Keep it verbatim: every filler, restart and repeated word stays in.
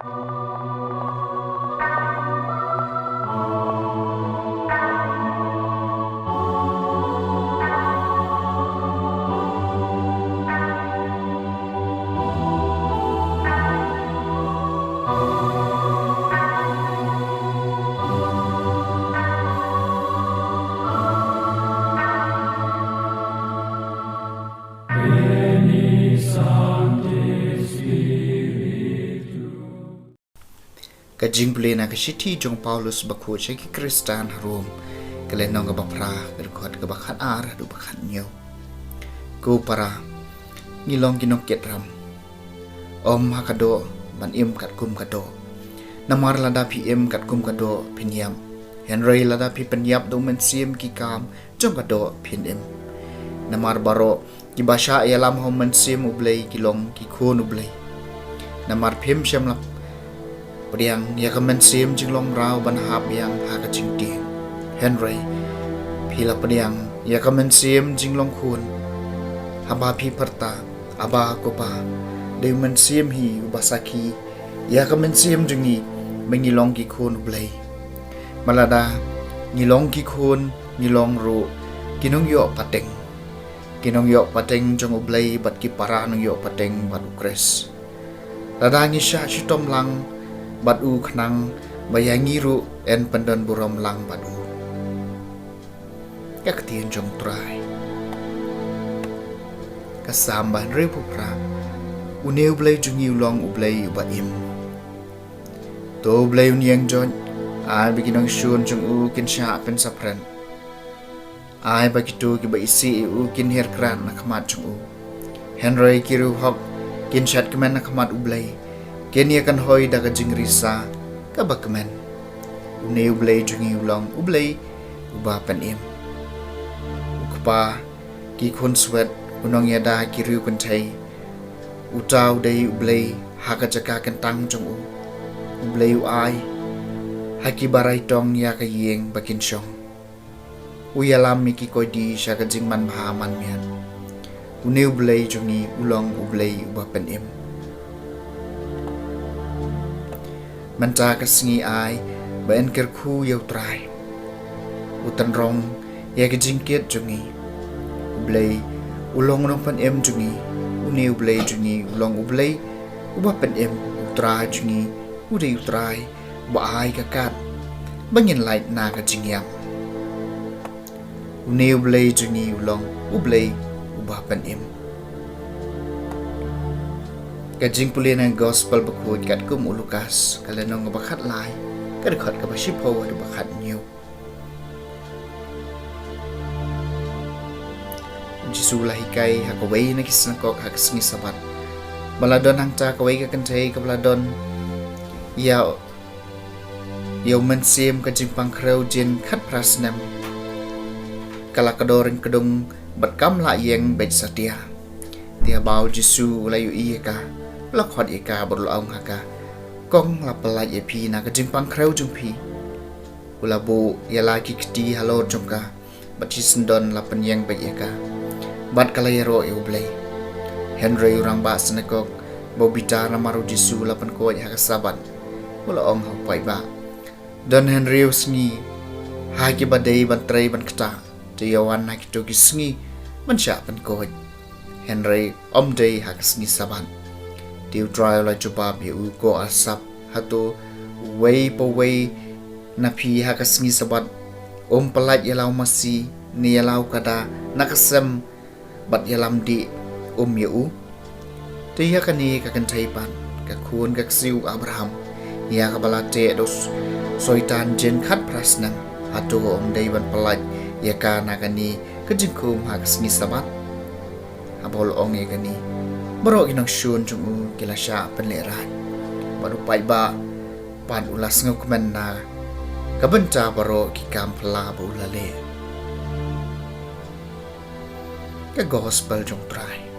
Ka jingpule na ka shithi jong Paulus bakhuid sha ki Khristan ha Rom, ka lynnong kaba phra, ka dkhot kaba khatar haduh ba khathynñiew. Ko para, ngi long ki nongkit ram. Ym ha ka doh ban im katkum ka doh. Namar lada phi im katkum ka doh phin ïap. Hynrei lada phi pynïap da u Mynsiem ki kam jong ka doh phin im. Namar baroh kiba shah ïalam ha u Mynsiem U Blei ki long ki khun U Blei. Namar phim shym la pdiang ïa ka mynsiem jinglong mraw ban hap biang ha ka jingtieng. Hynrei phi la pdiang ïa ka mynsiem jinglong khun haba phi pyrta, Abba, ko Pa. Dei u Mynsiem hi uba sakhi ïa ka mynsiem jong ngi ba ngi long ki khun U Blei. Bad lada ngi long ki khun, ngi long ruh ki nongïoh pateng, ki nongïoh pateng jong U Blei bad ki para nongïoh pateng bad U Khrist. Lada ngi shah shitom lang bad u khnang ba ïa ngi ruh yn pyndonburom lang bad u. Ka ktien jong U Trai. Ka Salm ba hynriewphew phra. Une U Blei jong ngi u long U Blei uba im. To U Blei un ïeng jot, ai ba ki nongshun jong u kin shah pynsaphriang. Ai ba kito kiba isih ïa u kin hiar krad na khmat jong u. Hynrei ki riewhok kin shad kmen na khmat U Blei, kin ïa kynhoi da ka jingrisa kaba kmen. Une U Blei jong ngi u long U Blei uba pynim. U Kpa ki khunswet, u nongïada ki riewkynthei, uta u dei U Blei ha ka jaka kyntang jong u. U Blei u ai ha kiba rai tong ïa ka ïing ba kin shong. U ïalam ïa ki koidi sha ka jingmanbha manmiat. Une U Blei jong ngi u long U Blei uba pynim. Mynta ka sngi ai ba yn kyrkhu ïa U Trai, u tynrong ïa ka jingkit jong ngi. U Blei u long u nongpynim jong ngi. Une U Blei jong ngi u long U Blei uba pynim. U Trai jong ngi u dei U Trai ba ai ka kat ba ngin lait na ka jingïap. Une U Blei jong ngi u long U Blei uba pynim. Ka jingpule na ka Gospel bakhuid katkum u Lukas, ka lynnong kaba khatlai, ka dkhot kaba shiphew haduh ba khathynñiew. U Jisu u la hikai ha kawei na ki synagog ha ka sngi Sabbath. Ba la don hangta kawei ka kynthei kaba la don ïa ïa u mynsiem ka jingpang khrew jin khatphra snem. Ka la kdew ryngkdung bad kam lah ïeng beit satia. Te haba u Jisu u la ïohi ïa ka, u la khot ïa ka bad u la ong ha ka, Kong, la pyllait ïa phi na ka jingpang khrew jong phi. U la buh ïa la ki kti halor jong ka bad shisyndon la pynïeng beit ïa ka bad ka la ïaroh ïa U Blei. Hynrei u rangbah synagog ba u bitar namar u Jisu u la pynkoit ha ka Sabbath, u la ong ha u paidbah, don hynriew sngi ha kiba dei ban trei ban ktah, te ïa wan ha kito ki sngi ban shah pynkoit, hynrei ym dei ha ka sngi Sabbath. Te U Trai u la jubab ïa u, Ko Asaph, hato uwei pa uwei na phi ha ka sngi Sabbath um pyllait ïa la u masi ne ïa la u kada na ka sem bad ïalam dih um ïa u? Te ïa kane ka kynthei pat, ka khun ka ksiew u Abraham, ïa kaba la teh da u Soitan jin khatphra snem, hato um dei ban pyllait ïa ka na kane ka jingkhum ha ka sngi Sabbath? Haba u la ong ïa kane, baroh ki nongshun jong u ki la shah pynlehraiñ. Bad u paidbah pat u la sngewkmen na ka bynta baroh ki kam phylla ba u la leh. Ka Gospel jong U Trai.